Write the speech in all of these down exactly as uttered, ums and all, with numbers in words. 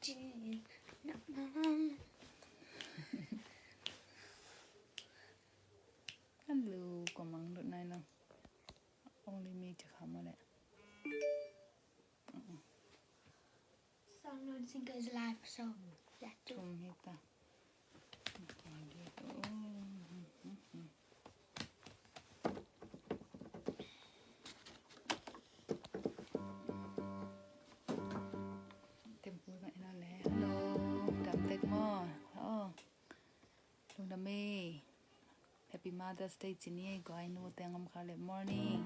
Hello, kua mang lut nai lo. Only me ci kha maw leh. Song no sing is live song. Thum hi ta. Temple ka ina le. Hello, dam tek maw. Oh. Lungdam e. Happy Mother's Day ci ni e, guai nu teng om kha le. Morning.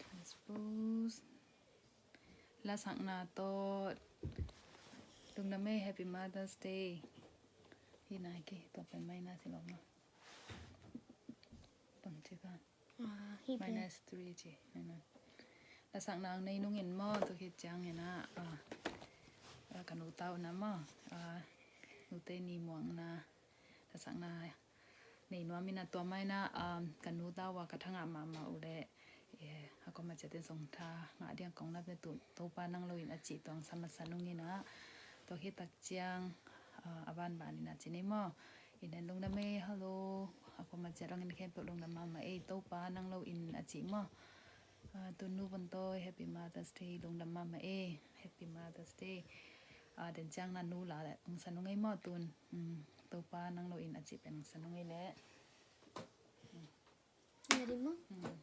Transpose. Lasakna tawh. Lungdam e, Happy Mother's Day. Hi nai ki, tua pen mai na si lom na. Pang ci ka. Ah, hi pen. Minus three ci. Hi na. Lasakna ang nei nungin maw, tua khit ciangin ah, ah, ah, ka nu tau na maw. Ah, nute ni muang na. Lasakna nei nuam ina tua mai na, um, ka nu tau a ka thangah mahmah uh leh, eh, a koma ciatin zong tha ngah diang kong na pe tu, Topa nang lo in a cih tuang sa masa nungin ah. Tua khit tak ciang, ah, a banban in a ci ni maw. In en lungdam e, hello. A koma ciat longin khempeuh lungdam mahmah e, Topa nang lo in a cih maw. Ah, tun nu Von Tawi, Happy Mother's Day, lungdam mahmah e, Happy Mother's Day. Ah, den ciang na nu la ung sa nung ei maw tun. Mm, Topa nang lo in a cih pen ung sa nung ei leh. Mm. Nga di maw? Mm.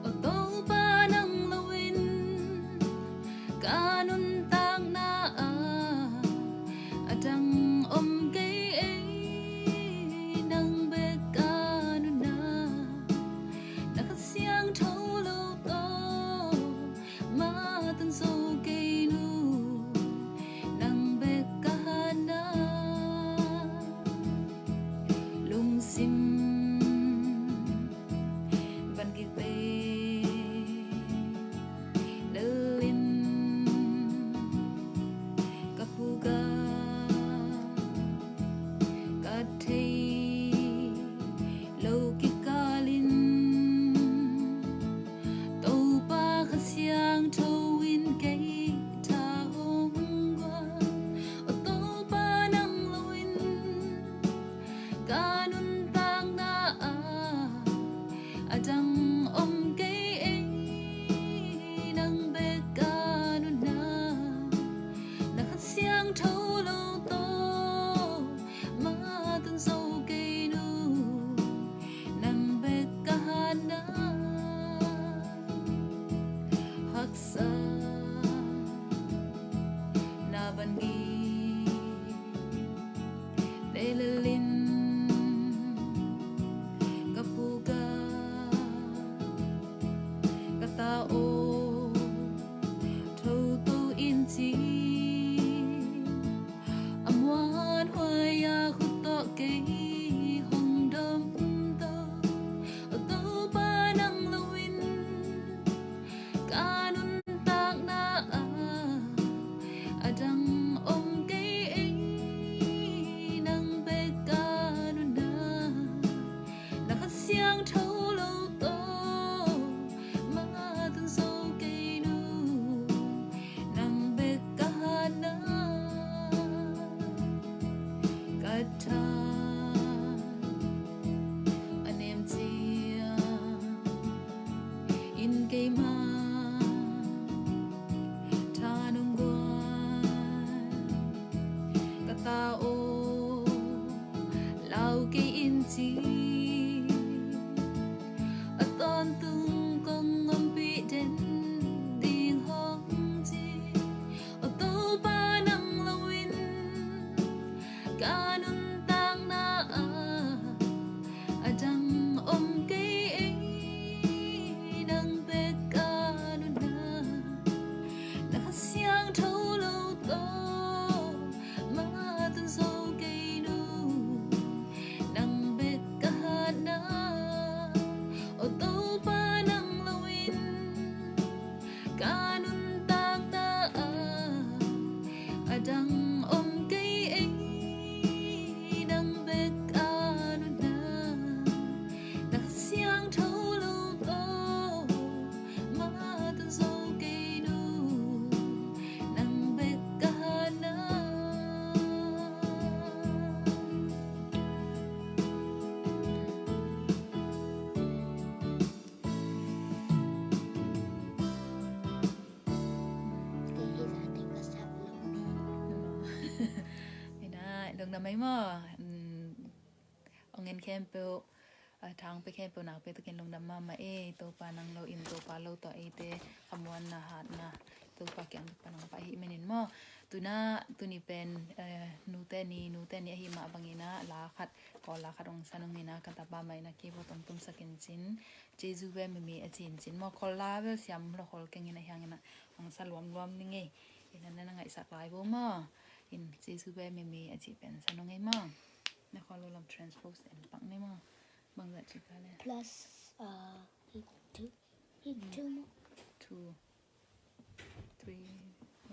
O Topa nang lo in ka nuntakna ah a dang om kei ei, nang bek ka nunna. Na Kha Siangtho lo tawh mah tun zo kei nu, nang bek ka hatna. Lungsim van kik pei lel in ka phuka ka thei lo kikal in Topa Kha Siangtho in kei tha hong guan. O Topa nang lo in ka nuntakna ah a dang om kei ei, nang bek ka nunna. Na Kha Siangtho lo tawh mah tun zo kei nu, nang bek ka hatna. Haksa na van ngei lel in ka phuka ka ta aw tho to in ci. A muanhuai a khut tawh kei hong dom to. O Topa nang lo in ka nuntakna ah a dang om kei ei, nang bek ka nunna. Na Kha Siangtho lo tawh mah tun zo kei nu, nang bek ka hatna. Ka tha a nem ciang in keima tha nong guan. Ka ta aw lau kei in ci. A tawntung kong ompih den ding hong ci. O Topa nang lo in ka nuntakna ah a dang om kei ei, nang bek ka Mai maw, mm, ong en khempeuh, ah, thang pia khempeuh nakpi takin lungdam mahmah ei. Topa nang lo in, Topa lo tawh eite khamuanna hatna Topa kiang pan hong pia ahih manin maw. Tuna, tuni pen, eh, nute ni, nute ni ahih mah bangin ah, la khat, Kawl la khat ong san ung in ah, ka tapa mai na keyboard ong tumsak in cin, Jesu ve mimi a cin cin maw, Kawl la bel siam lo khol keng in ah, hiang in ah, ong sa luamluam ni ngei. In ah na ngaihsak lai bo maw. In Jesu ve mimi a ci pen san ung ei maw. Na khol lo lam transpose en pak ni maw. Bangzah ci ka le. Plus, uh, hit two. Hit two maw. Two. Three.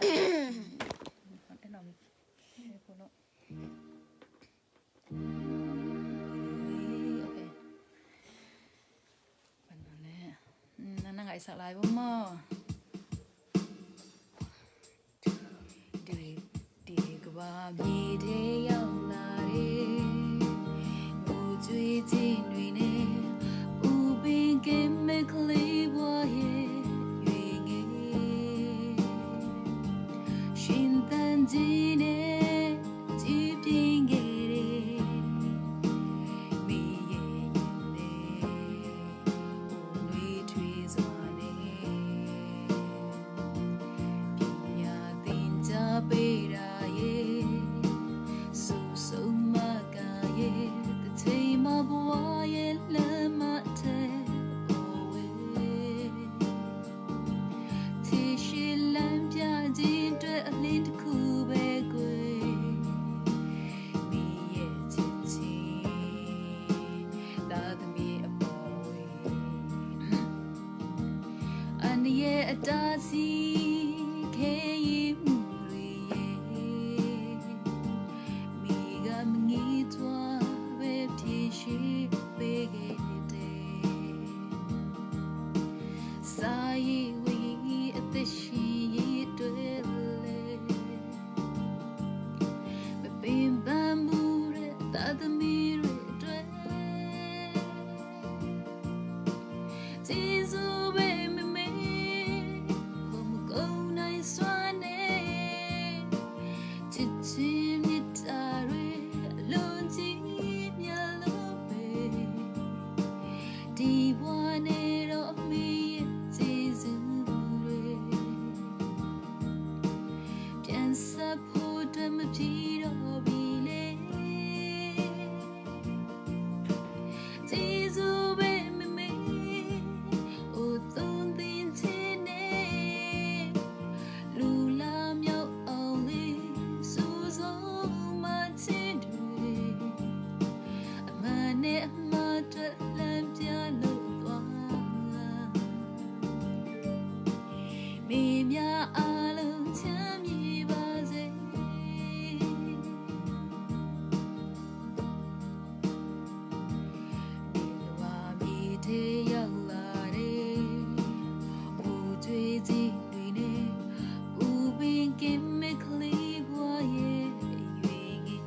Eh, lam. Eh, pulo. Okay. Pan na le. Mm, na, na ngaihsak lai bo maw. Dui, dui ka ba mi de yau la de. Mu zui zin dui ne. U bing ke me kli wa ye. Yui nge. Shin tan zin ne. Zip ding ge de. Mi ye yin de. U nui tui zua ne. ပညာသင်ကြားပေးတာရဲ့ စုဆုံးမကရဲ့ တစ်ချိန်မှာဘဝရဲ့လမ်းမထက်ပေါ်ဝဲ ထင်ရှင်လမ်းပြခြင်းအတွက်အလင်းတစ်ခုပဲကွယ် မိရဲ့ချစ်ခြင်း သားသမီးအပေါ်ဝဲ အန္တရာယ်အတားဆီး ခဲရင်မှုတွေရဲ့ မိကမငြီးတွားပဲ ဖြေရှင်းပေးခဲ့တယ်။ စာရေးဝေရေး အသက်ရှင်ရေးအတွက်လည်း မပင်ပန်းမှုတဲ့ သားသမီးတွေအတွက် ကျေးဇူးပဲမမေ့ ဟောမကုန်နိုင်စွာနဲ့ ချစ်ခြင်းမေတ္တာတွေ အလွန်ကြီးမြတ်လို့ပဲ ဒီဘဝနဲ့တော့ အမေရဲ့ကျေးဇူးတွေ ပြန်ဆပ်ဖို့အတွက် မဖြစ်တော့ပြီလေ။ ကျေးဇူးပဲမမေ့ အိုသွန်သင်ခြင်းနဲ့ လူလာမြောက်အောင်လေ စုဆုံးမခြင်းတွေ အမှန်နဲ့အမှားအတွက် လမ်းပြလို့သွား မင်းများအားလုံးချမ်းမြေ့ပါစေ။ ဒီကမ္ဘာမြေထဲရောက်လာတဲ့ အိုကြွေးခြင်းတွေနဲ့ ပူပင်ကင်းမဲ့ကလေးဘဝရဲ့အရွေငယ်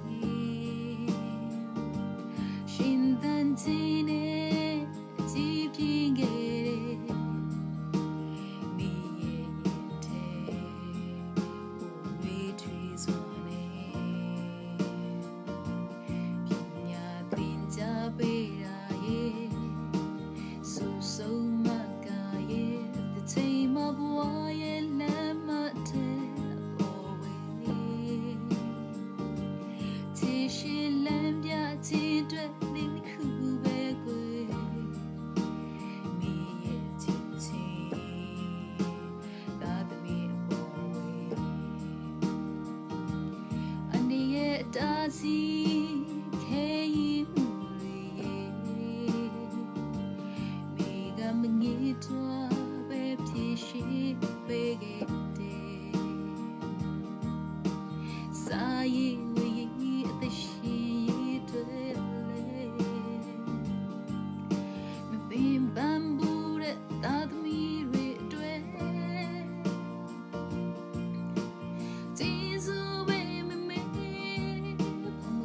ရှင်သန်ခြင်းနဲ့ အကြီးပြင်းခဲ့တဲ့ မင်းရဲ့ရင်ထဲ အိုနွေးထွေးစွာနဲ့ ပညာသင်ကြားပေးတာရဲ့ စုဆုံးမကရဲ့ တစ်ချိန်မှာဘဝရဲ့လမ်းမထက်အပေါ်ဝဲ ခြေရှည်လမ်းပြခြင်းအတွက် လင်းတစ်ခုပဲကွယ် မင်းရဲ့ချစ်ခြင်း သားသမီးအပေါ်ဝဲ အန္တရာယ်အတားဆီး ခဲရင်မှုတွေရဲ့ မိကမငြီးတွားပဲ ဖြေရှင်းပေးခဲ့တယ်။ စာရေးဝေရေး အသက်ရှင်ရေးအတွက်လည်း မပင်ပန်းဘူးတဲ့ သားသမီးတွေအတွက် ကျေးဇူးပဲမမေ့ မ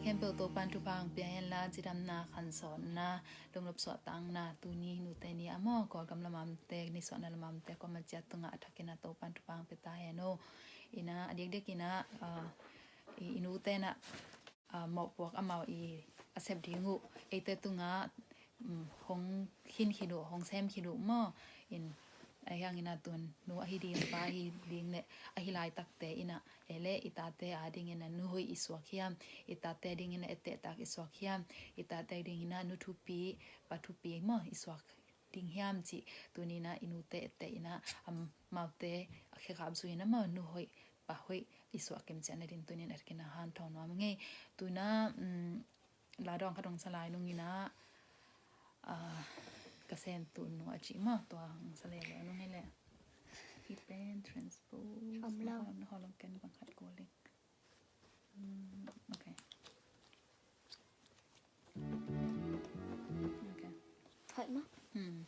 Khempeuh Topan thupha hong pia hen la, cidamna, khansawnna, lungnop suahtakna, tuni nute ni a maw, Kawlgam lamamte, nisuahna lamamte, kuama ciat tungah a thakin a Topan thupha hong pia ta hen aw. Ina, a diakdiak ina, ah, i, i nute na, ah, mawhpuak amau i a sep ding uh, eite tungah, um, hong khin khin uh, hong sem khin uh maw. In, ahi hangin a tun nu ahi ding, pa ahi ding le, ahi laitakte ina, e le, i tate a dingin a nu hoih i suak hiam, i tate dingin a ettehtak i suak hiam, i tate dingin a nu thupi, pa thupi maw i suak ding hiam cih, tuni ina i nute etteh ina, amaute a khekhap zui ina maw, nu hoih, pa hoih i suak kimciatna ding tuni in a thakin a hanthawn nuam ngei. Tuna, um, ladawng khat hong sa lai nung ina, ah, ka sen tu nu a cih maw, tua hong sa lele nung hi le. Hi pen transpose. Om lo. Na hawlong ken bang khat ko ling. Mm, okay. Okay. Hoih maw? Hmm.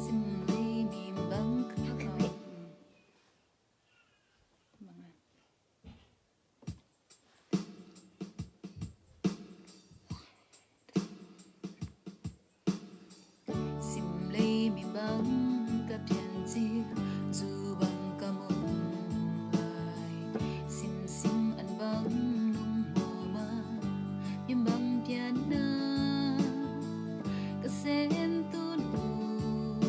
Sim lei mi bang ka pian. Okay, wait. Hmm. Bang a. Sim lei mi bang ka pian cil, zu bang ka mun lai. Sim sing an bang lungmawm a, mi bang pianna ka sen tun uh,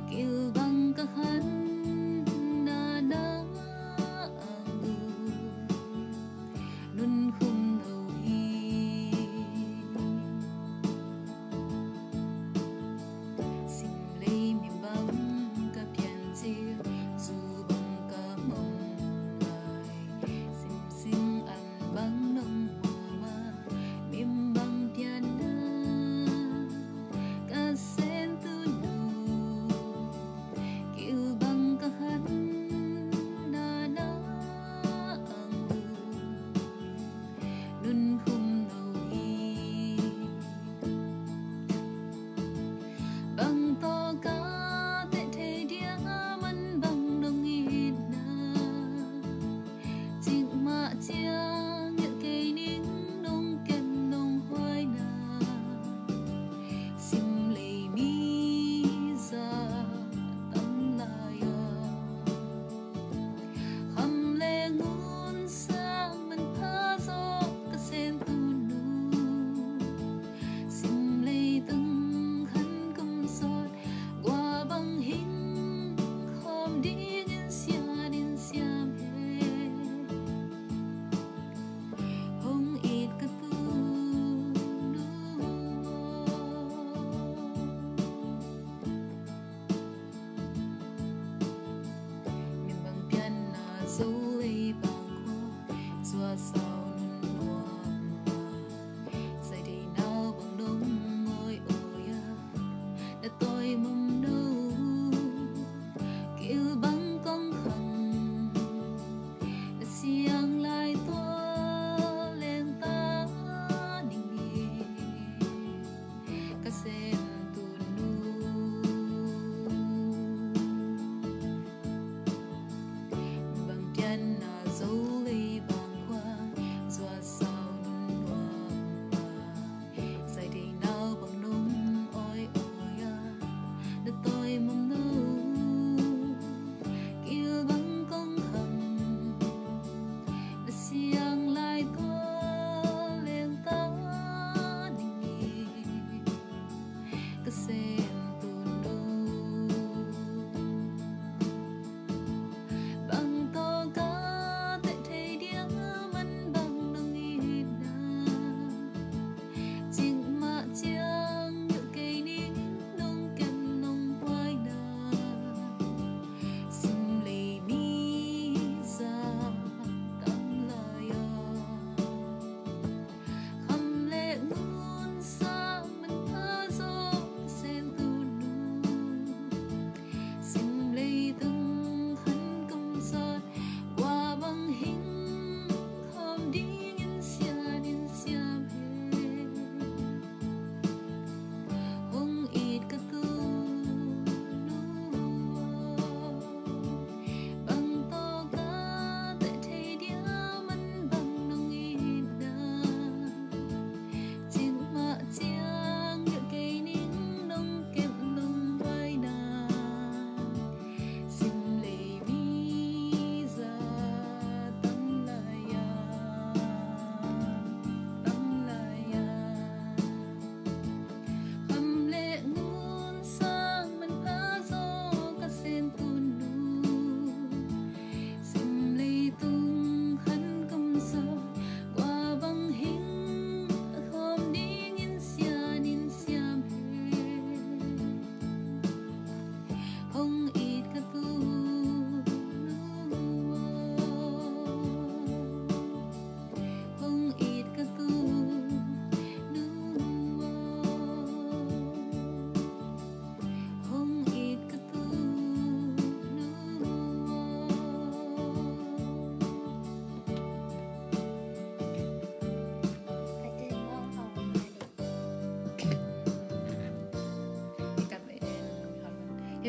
kil bang ka han na na ang uh, nun khum lo hi. Sim lei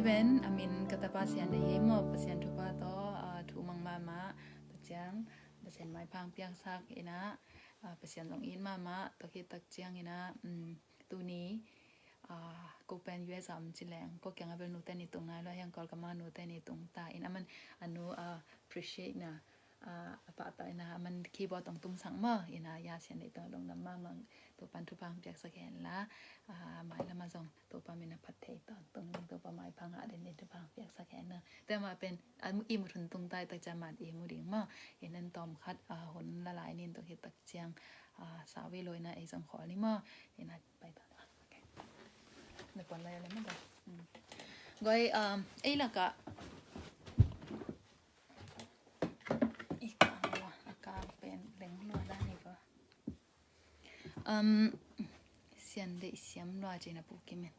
Ven, a min ka tapa Sian Deih hi maw, Pasian thupha tawh, ah, thu mang mahmah, tua ciang, Pasian maipha piaksak in ah, ah, Pasian zong it mahmah, tua khit tak ciangin ah, um, tuni, ah, ko pen U S a om ci leng, ko kiangah bel nute ni tung nai lo, hiang Kawlgam ah nute ni tung ta in, aman a nu, ah, appreciate na, ah, a pahtawi na, aman keyboard tong tumsak maw, in ah, ya Sian Deih tawh lungdam mahmah, Topa'n thupha piaksak hen la, ah, mailam ah zong Topa min a phat thei tawntung ding, Topa maipha ngah den ding thupha piaksak hen la. Tua mah pen, a, i mut hun tung tai tak ciang man i mu ding maw. In ah tawm khat, ah, hun la lai ning tua khit tak ciang, ah, sa vei lo in ah ei zong khawl ni maw. In ah pai ta. Okay. Na puan lai le maw. Hmm. Goi, um, ei lakah. I ka lua, a ka pen leng lua dan hi ko. Um, Sian Deih siam lua ci na Pu Kim in.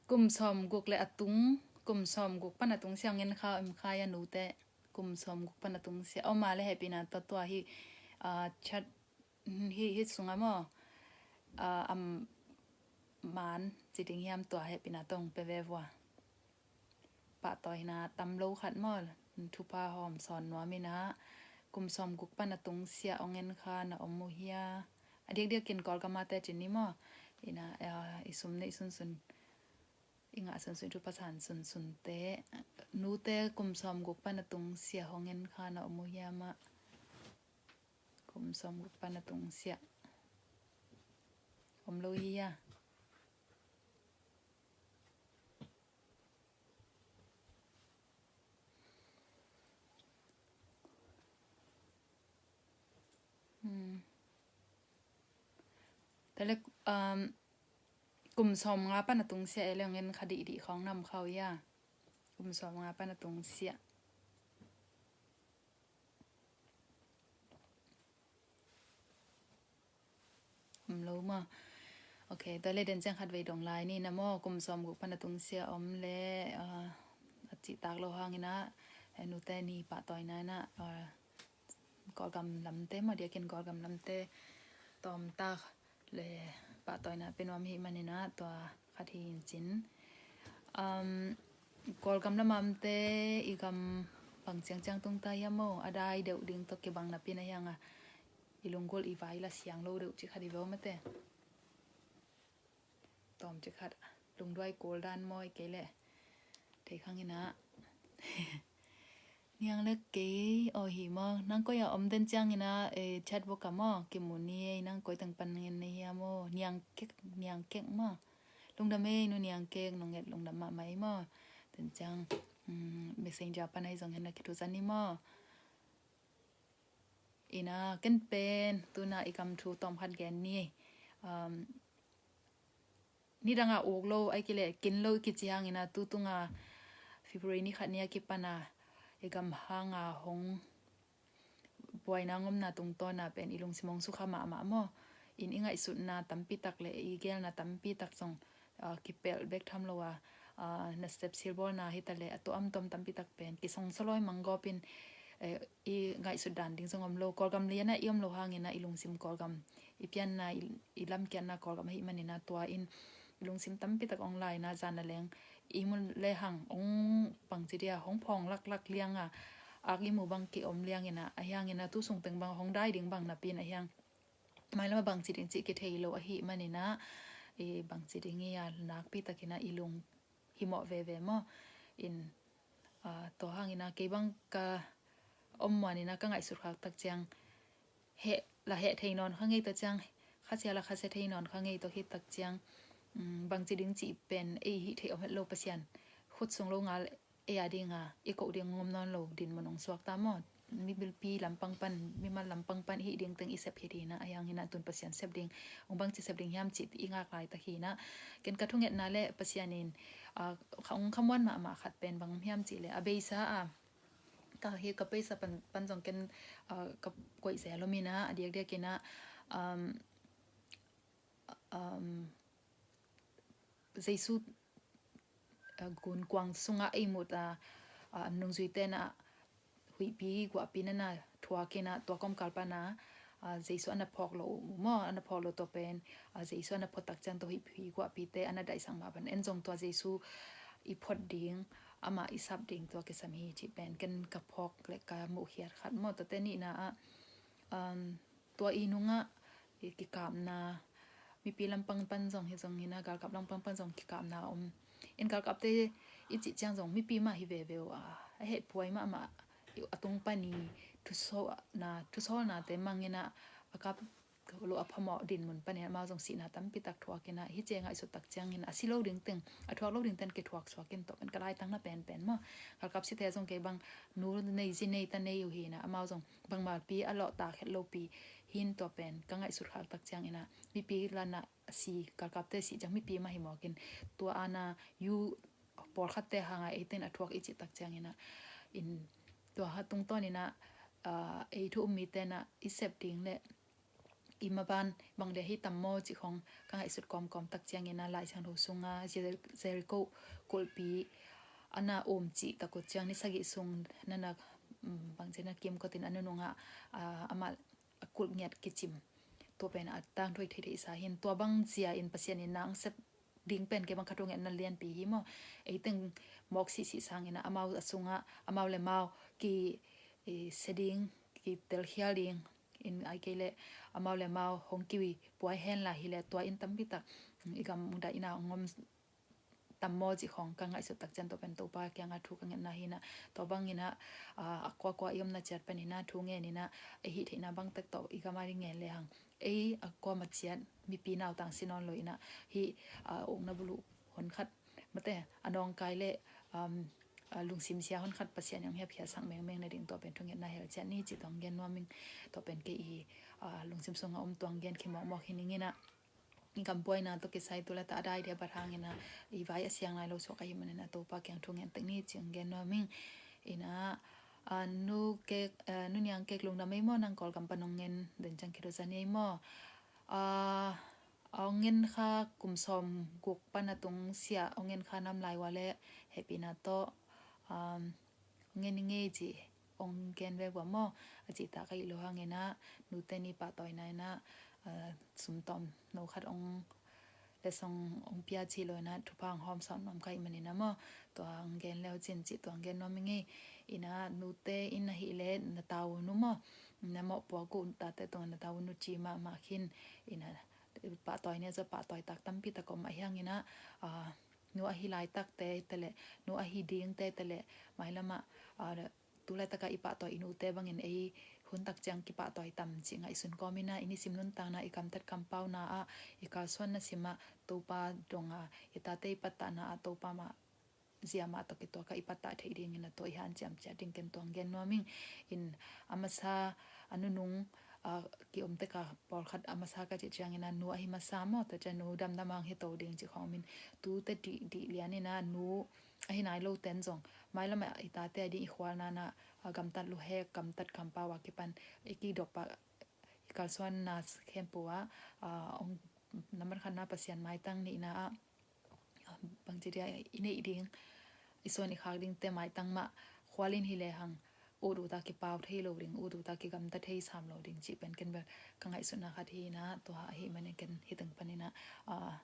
Kum sawmguk le a tung, kum sawmguk pan a tung sia hong en kha, em kha a nute. Kum sawmguk pan a tung sia. Om a le hehpihna tawh tua hi, ah, chat, hi, hi sungah maw. Ah, am man ci ding hiam, tua hehpihna tawh hong pe ve vua. Pahtawina tam lo khat maw, thupha hawm sawn nuam in ah, kum sawmguk pan a tung sia hong en kha na om uh hia. A diakdiakin Kawlgam ah teci ni maw. In ah, ah, i sum neih sunsun, i ngah sunsun, thupha san sunsun te. Nute kum sawmguk pan a tung sia hong en kha na om uh hia maw. Kum sawmguk pan a tung sia. Om lo hi a. Hmm. Tua le, um, kum sawmnga pan a tung sia e le hong en kha dihdih khawng na om kha uh hia. Kum sawmnga pan a tung sia. Om lo maw. Ok, tua le den ciang khat vei dong lai ni na maw, kum sawmguk pan a tung sia om le, ah, a cihtak lo hangin ah, eh, nute ni pahtawina in ah, ah, Kawlgam lamte maw, diakin Kawlgam lamte tawmtak le pahtawina pe nuam hi manin ah, tua khat hi in cin. Um, Kawlgam lamamte i gam bang ciangciang tung ta hiam maw, a dai deuh ding tawh kibang napi in a hiang a, i lunggulh i vai la siang lo deuh cih khat hi ve aw mate. Tawm cih khat, lungduai kul dan maw, i kei leh thei khang in ah. Niang le kei, aw hi maw, nang koi a om den ciangin ah, eh, chat box ah maw, kimu ni ei, nang koi teng pan ngen na hiam maw, Niang Kek, Niang Kek maw. Lungdam ei nu Niang Kek, nong nget lungdam mahmah ei maw. Den ciang, um, Messenger pan ahi zong hen na kithu zan ni maw. In ah, ken pen, tu in ah i gam thu tawm khat gen ni. Um, nidang a uk lo, ahih kei leh kin lo i kici hangin ah, tu tung a February ni khat ni a kipan a, i gam hang a hong buaina ngomna tungtawn a pen i lungsim hong sukha mahmah maw. In i ngaihsutna tampi tak le i geelna tampi tak zong, ah, kipelh bek tham lo a, ah, nasep silbawlna hi ta le a tuamtuam tampi tak pen kisong sawlawi manggawp in, eh, i ngaihsut dan ding zong om lo. Kawlgam lian ah i om lo hangin ah i lungsim Kawlgam, i pianna, i, i lamkiatna Kawlgam ahih manin ah tua in i lungsim tampi tak hong la in ah zan a leng i mu le hang hong bangci dia hong phawng laklak liang a, ak i mu bang ki-om liang in ah, a hiang in ah tu sung teng bang hong dai ding bang napi in a hiang. Mailam ah bangci ding cih kithei lo ahih manin ah, i bangci ding hi a nakpi takin ah i lung himawh veve maw. In, ah, tua hangin ah kei bang ka om muan in ah ka ngaihsut khak tak ciang, heh, la heh thei nawn kha ngei tak ciang, khasia la khasia thei nawn kha ngei tua khit tak ciang, um, bangci ding cih pen ei hih theih om het lo Pasian khut sung lo ngal ei a ding a, i koh ding ngom nawn lo dinmun hong suak ta maw. Mipilpi lampang pan, mimal lampang pan i hih ding teng i sep hi ding in ah, a hiang in ah tun Pasian sep ding, hong bangci sep ding hiam cih i ngak laitak hi in ah. Ken ka thungetna le Pasian in, ah, kha, hong khamuan mahmah khat pen bang hiam cih le a beisa a, ka hi ka beisa pan, pan zong ken, ah, ka koih zel om in ah, a diakdiakin ah, um, um, Jesu, ah, gunkuang sungah ei mut a, ah, nungzuite in ah huihpi guahpi na na thuak in ah tua kawmkal pan a, ah, Jesu a na phawk lo uh maw, a na phawk lo tua pen, ah, Jesu a na phawk tak ciang tua hih phi guahpite a na daihsak mah bang en zong tua Jesu i phawk ding, amah i sap ding tua kisam hi cih pen ken ka phawk le ka muhkhiat khat maw. Tuate nihna ah, um, tua i nungah i kikapna, mipi lampang pan zong hi zong hi na, galkap lampang pan zong kikapna a om. In galkapte i cih ciang zong mipi mah hi veve uh a, a hehpuai mahmah, a tung pan i thusawlna, thusawlnate mang in a, a kap lo a phamawh dinmun panin amau zong sihna tampi tak thuak in a, hih ci ngaihsut tak ciangin a si lo ding teng, a thuak lo ding teng kithuak suak in tua pen ka laitang na penpen maw. Galkap site zong kei bang nu nei zi nei ta nei uh hi na, amau zong bangmah pi a lawh ta khet lo pi hi in tua pen ka ngaihsut khak tak ciangin a, mipi lan a si, galkapte si ciang mipi mah hi mawk in, tua ana yu pawlkhatte hang a eite in a thuak i cih tak ciangin a, in tua ha tungtawn in a, ah, ei thu um mite in a i sep ding le i maban bang dia hi tam maw cih khong ka ngaihsut kawmkawm tak ciangin a, Lai Siangtho sung a Jer-, Jericho kulhpi a na um cih tak uh ciang ni sagih sung na na, um, bang ci na kimkot in a nunung ah, ah, amah a kulh ngiat kicim. Tua pen a tangthu i theihtheihsa hi in, tua bang zia in Pasian in na hong sep ding pen kei bang ka thu ngetna lianpi hi maw. Ei teng mawk sihsih sangin a, amau a sungah amau le amau ki, eh, se ding, kitelkhial ding in, ahih kei leh amau le amau hong kipuai hen la hi leh tua in tampi tak, mm, i gam mudah in a hong om tam maw cih khong ka ngaihsut tak ciang tua pen Topa kiangah thu ka ngetna hi na. Tua bang in a, ah, a kuakua i omna ciat pan in a thu ngen in a, ei hih theihna bang tek tawh i gam a ding ngen le hang, ei a kuamah ciat mipi nautang si nawn lo in a, hih, ah, ukna buluh honkhat mate, a nawngkai le, um, ah, lungsim sia honkhat Pasian in hong hiapkhiatsak mengmeng na ding tua pen thu ngetna hel ciat ni cih tua hong gen nuam ing. Tua pen kei i, ah, lungsim sungah om tua hong gen khia mawkmawk hi ning in a, i gam buaina tawh kisai tu le ta a dai dia bat hang in a, i vai a siang lai lo suak ahih manin a Topa kiang thu ngen tek ni cih hong gen nuam ing. In a, ah, nu kek, ah, Nu Niang Kek, lungdam ei maw, nang Kawlgam pan hong ngen den ciang khit uh zan ei maw. Ah, a hong ngen kha kum sawmguk pan a tung sia hong ngen kha nam lai ua le hehpihna tawh, um, hong ngen i ngei cih hong gen ve ua maw. A cihtak ka hih lo hang in a, nute ni pahtawina in a, ah, sum tawm no khat hong le song hong pia cih lo in a, thupha hong hawmsawn nuam ka hih manin a maw, tua hong gen le uh cin cih tua hong gen nuam i ngei. In a, nute in ahih leh na tavuan uh maw, na mawhpuak uh tate tungah na tavuan uh ci mahmah khin. In a, pahtawi ni a za pahtawi tak tampi tak om ahih hangin a, ah, nu ahi laitakte te le, nu ahi dingte te le, mailam ah, ah, tu laitak a i pahtawi i nute bangin ei hun tak ciang kipahtawi tam cih ngaihsun kawm in a, i nisim nuntakna, i gamtat kampauna ah, i kalsuanna sim ah Topa dong a, i tate i pattahna ah Topa mah zia mah tawh kituak a i pattah theih dingin a tua i hanciam ciat ding ken tua hong gen nuam ing. In a masa a nunung, ah, ki-om tek a pawlkhat a masa ka cih ciangin a nu ahi masa maw, tua ciang nu damdam hang hi to ding cih khawng om in, tute dihdih lian in a nu ahi nai lote in zong mailam ah i tate a ding i khualna in a, ah, gamtat luhek, gamtat kampau a kipan i kidop a, i kalsuanna khempeuh ah, ah, hong, nambat khatna Pasian maitang, nihna ah, bangci dia i neih ding, i suan i khak dingte maitang mah khual in hi lehang, ut ut a kipau thei lo ding, ut ut a kigamta thei sam lo ding cih pen ken bel ka ngaihsutna khat hi in a, tua ahih manin ken hih teng panin a, ah,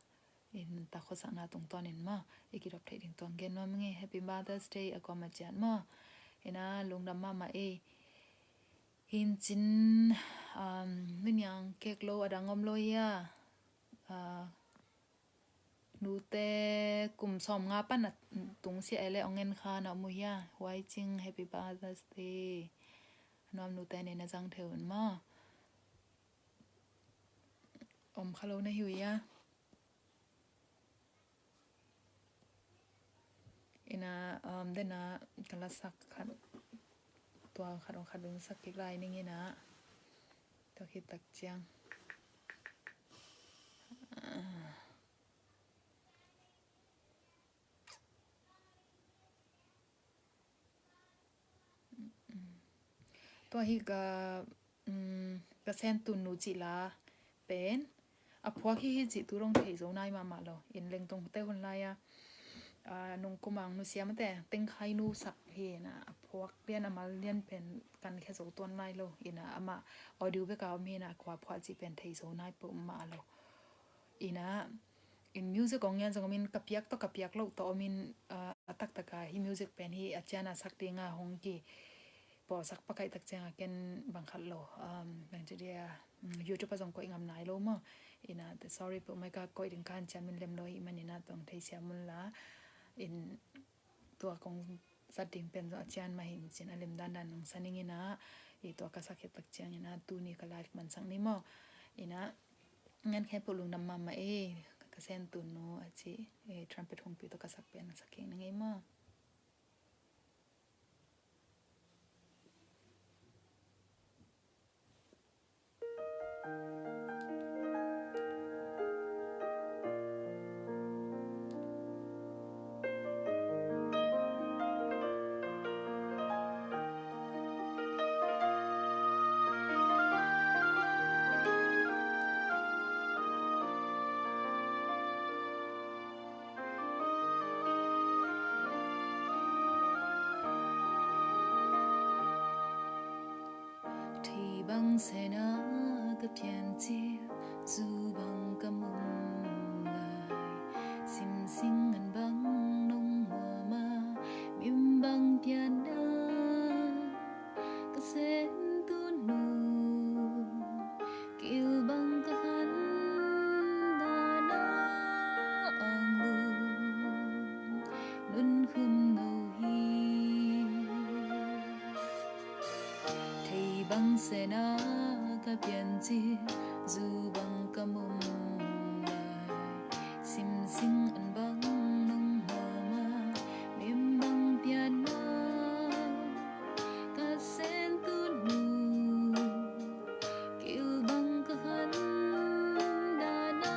in ta khuasakna tungtawnin maw, i kidop theih ding tua hong gen nuam ing e. Happy Mother's Day a kuamah ciat maw. In a, lungdam mahmah ei. Hi in cin, um, Nu Niang Kek lo a dang om lo hia? Ah, nute kum sawmnga pan a tung sia ei le hong ngen kha na om uh hia? Huai Cing, Happy Mother's Day. A nuam nute nih na zang thei un maw. Om kha lo na hi uh hia? In a, um, den a ka lasak khat, tua khat hong khat ding sak kik lai ning in a, tua khit tak ciang. Ah. Tua hi ka, um, ka Sen Tun Nu cih la pen a phuak hi hi cih tu dong thei zo nai mahmah lo. In Lengtong te hun lai a, ah, nung kumang nusia mate Tengkhai nu sak hi na, a phuak lian a mal lian pen kan khia zo tuan lai lo. Ina amah audio bek a om hi ina, kua phuah cih pen thei zo nai peuhmah lo. Ina in music hong ngian zong om in, ka piak tawh ka piak loh tawh om in, ah, a taktak a hih music pen hih a ciang a sak ding a hong kipawlsak pakaih tak ciang a ken bang khat lo, um, bang ci dia, mm, YouTube ah zong koih ngam nai lo maw. Ina te sorry peuhmah, ka koih ding ka hanciam in lem lo ahih manin a tawng theisiam un la. In tua kong zat ding pen zong a ciang mah hi in cin a lem dandan nong sa ning ina, i tua ka sak khit tak ciang ina tuni ka live mansak ni maw. Ina ngan khe peuh lungdam mahmah e, ka Sen Tun Nu a ci, e, trumpet hong pi tawh ka sak pen a sak keng ning ei maw. Thei bang sena ka piancil, zu bang ka mum lai, simsing an bang nong muam a, mim bang pianna, ka Sen Tun Nu, kil bang ka han dana ang lum, nun khum no hi. Thei bang sena ka piancil, zu bang ka mum lai, simsing an bang nong muam a, mim bang pianna, ka Sen Tun Nu, kil bang ka han dana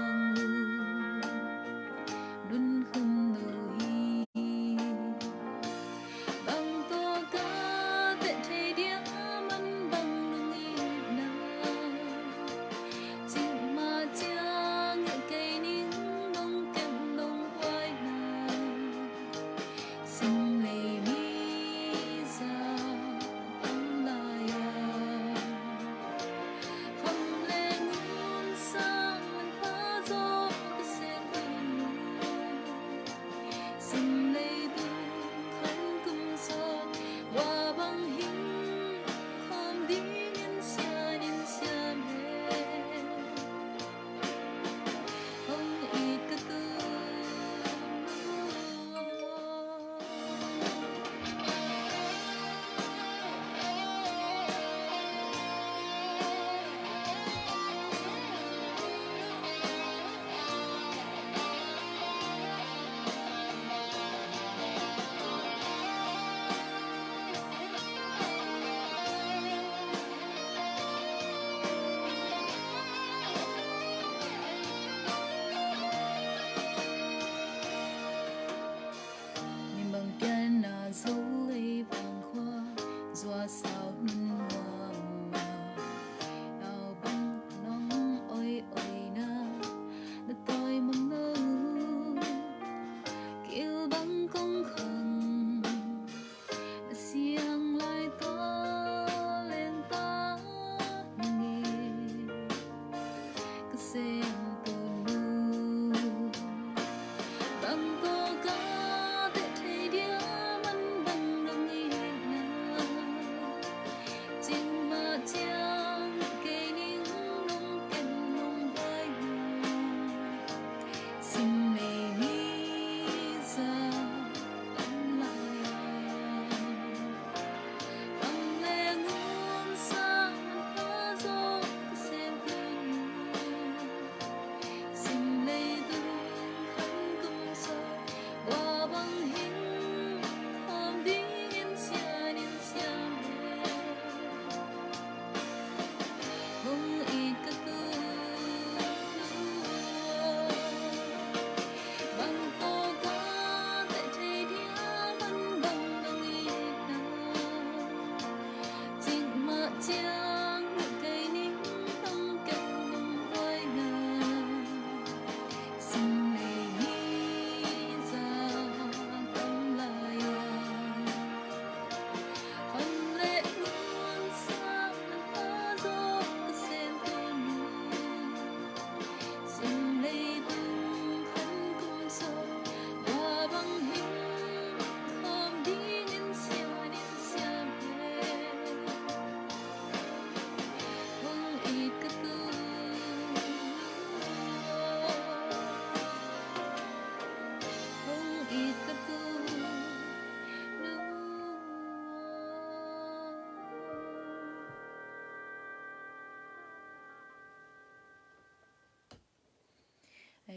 ang lum, nun khum no hi. Bang tawh ka teh thei dia, man bang lungitna.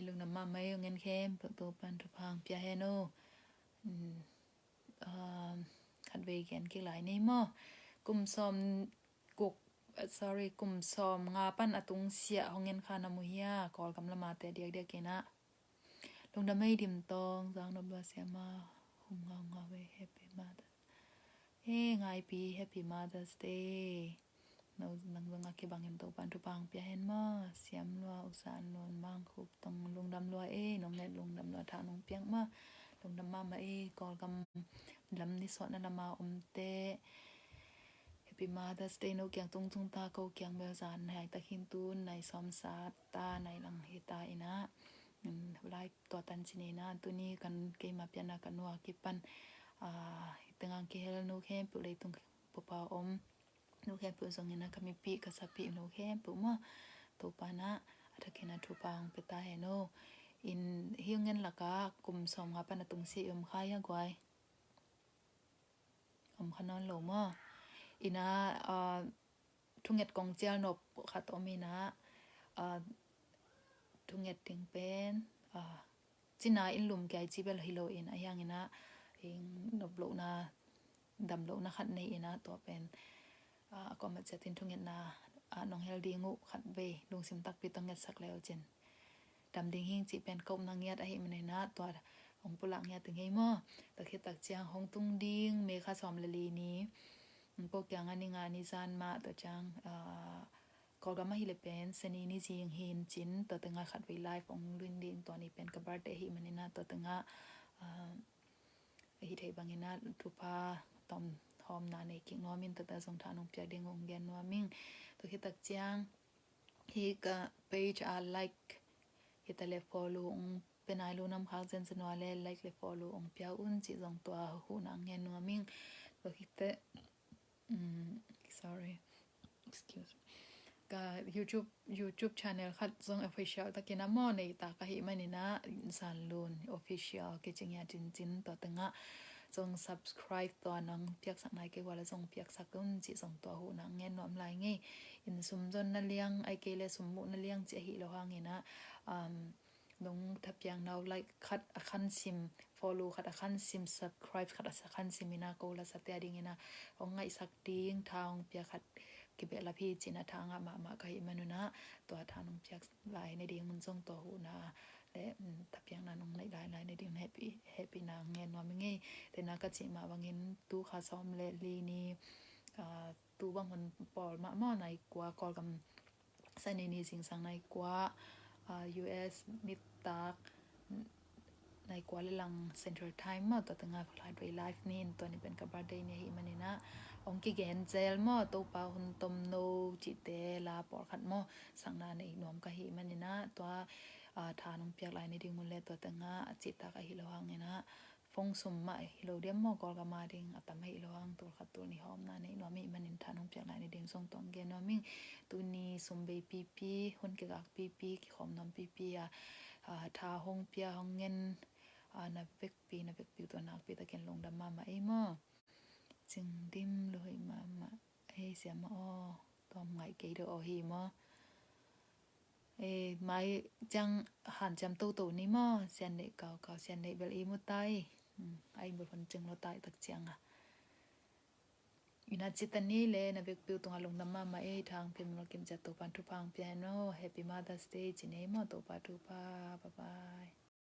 Lungdam mahmah ei, hong en khempeuh Topan thupha hong pia hen aw. Khatvei gen kik lai ni maw. Kum sawm guk, sorry, kum sawm nga pan a tung siah hong en kha na mu hia, Kawlgam lama te diakdiak in ah. Lungdam ei Dim Tawng, Zang Nop Lua Siama, hum ngaungau ei, Happy Mother. Ei Ngaipi, Happy Mother's Day. No, nang zong a kibangin Topan thupha hong pia hen maw. Siam Lua, U San Lun, Mang Khup Tong, lungdam lua ei, nong nget lungdam lua, tha nong piak maw. Lungdam mahmah ei, Kawlgam lam ni sawtna lama omte. Happy Mother's Day, no kiang tungtung ta, ko kiang bel zan hai tak hin tun nai sawm sat ta, nai lang hi ta in ah. Lai tua tan ci ni in ah, tuni kan keima piakna ka nu a kipan, ah, hih teng ah kihel nu khempeuh, leitung pawpaw om nu khempeuh zong in ah, ka mipih ka sapih nu khempeuh maw, Topan ah a thakin ah thupha hong pia ta hen aw. In hih hong en lakah kum sawm nga pan a tung siah i om kha hia guai? Om kha nawn lo maw. In ah, ah, thunget kong cial nop khat om in ah, ah, thunget ding pen, ah, cina in lum kiai ci bel hi lo in, a hiang in ah, ing nop lohna, dam lohna khat nei in ah, tua pen, ah, a kuamah ciatin thungetna, ah, nong hel ding uh khatvei lungsim takpi tawh ngetsak le uh cin. Dam ding hing cih pen ka upna ngiat ahih manin ah, tua hong pulak ngiat ding hi maw. Tua khit tak ciang hong tung ding May kha sawm le li ni, ko kiang a ni nga ni zan mah, tua ciang, ah, Kawlgam ahih leh pen Sani ni zing hi in cin, tua teng ah khatvei live hong luin ding, tua ni pen ka birthday ahih manin ah, tua teng ah, ah, ahi thei bangin ah thupha tawm hawmna nei kik nuam in, tua teng ah zong tha nong piak ding hong gen nuam ing. Tua khit tak ciang hih ka page a like hi ta le follow hong pia nai lo nam khak zenzen uh a leh like le follow hong pia un cih zong tua huhna ngen nuam ing. Tua khit teh, um, sorry, excuse, ka YouTube, YouTube channel khat zong official takin a maw nei ta ka hih manin ah, San Lun Official kici ngiat cincin, tua teng ah zong subscribe tua nang piaksak nai kei uh a leh zong piaksak un cih zong tua huhna ngen nuam lai ing ei. In sum zonna liang, ahih kei leh sum muhna liang cih ahih loh hangin ah, um, nong thapiakna uh like khat a khan sim, follow khat a khan sim, subscribe khat a khan sim in ah, ko lasate a dingin ah hong ngaihsak ding, tha hong piak khat kibehlap hi cih in ah tha ngah mahmah ka hih manun ah, tua tha nong piak lai na ding un zong tua huhna le, um, thapiakna nong neih lai lai na ding un hehpih, hehpihna ngen nuam ing ei. Tena ka cih mah bangin tu kha sawm le li ni, ah, tu bang hun pawl mah maw, nai kua Kawlgam Sani ni zingsang nai kua, ah, U S nitak nai kua le lang Central Time maw, tua teng ah khatvei live ni in, tua ni pen ka birthday ni ahih manin ah hong kigen zel maw, Topa hun tomno cihte la pawlkhat maw, sakna nei nuam ka hih manin ah, tua, ah, tha nong piak lai na ding un le, tua teng ah a cihtak ahih loh hangin ah, phone sum mah hi lo diam maw, Kawlgam a ding a tam ahih loh hang, tul khat tul nih hawmna nei nuam ahih manin tha nong piak lai na ding zong tua hong gen nuam ing. Tuni sum bei pipi, hun kigak pipi, kikhawm nuam pipi a, ah, tha hong pia hong ngen, ah, na vekpi, na vekpi uh tua nakpi takin lungdam mahmah ei maw. Cing dim luhoi mahmah ei, Siama aw, tawm ngaih kei deuh aw hi maw. Eh, mai ciang hanciam toto ni maw, sian neih kaukau, sian neih bel i mu tai. Hmm, a i bul hun cing lo tai tak ciang a. Ina cita ni le na vekpi uh tungah lungdam mahmah ei, tha hong pia mimal kim ciat Topan thupha hong pia hen aw, Happy Mother's Day ci nei maw, Topa thupha, bye bye.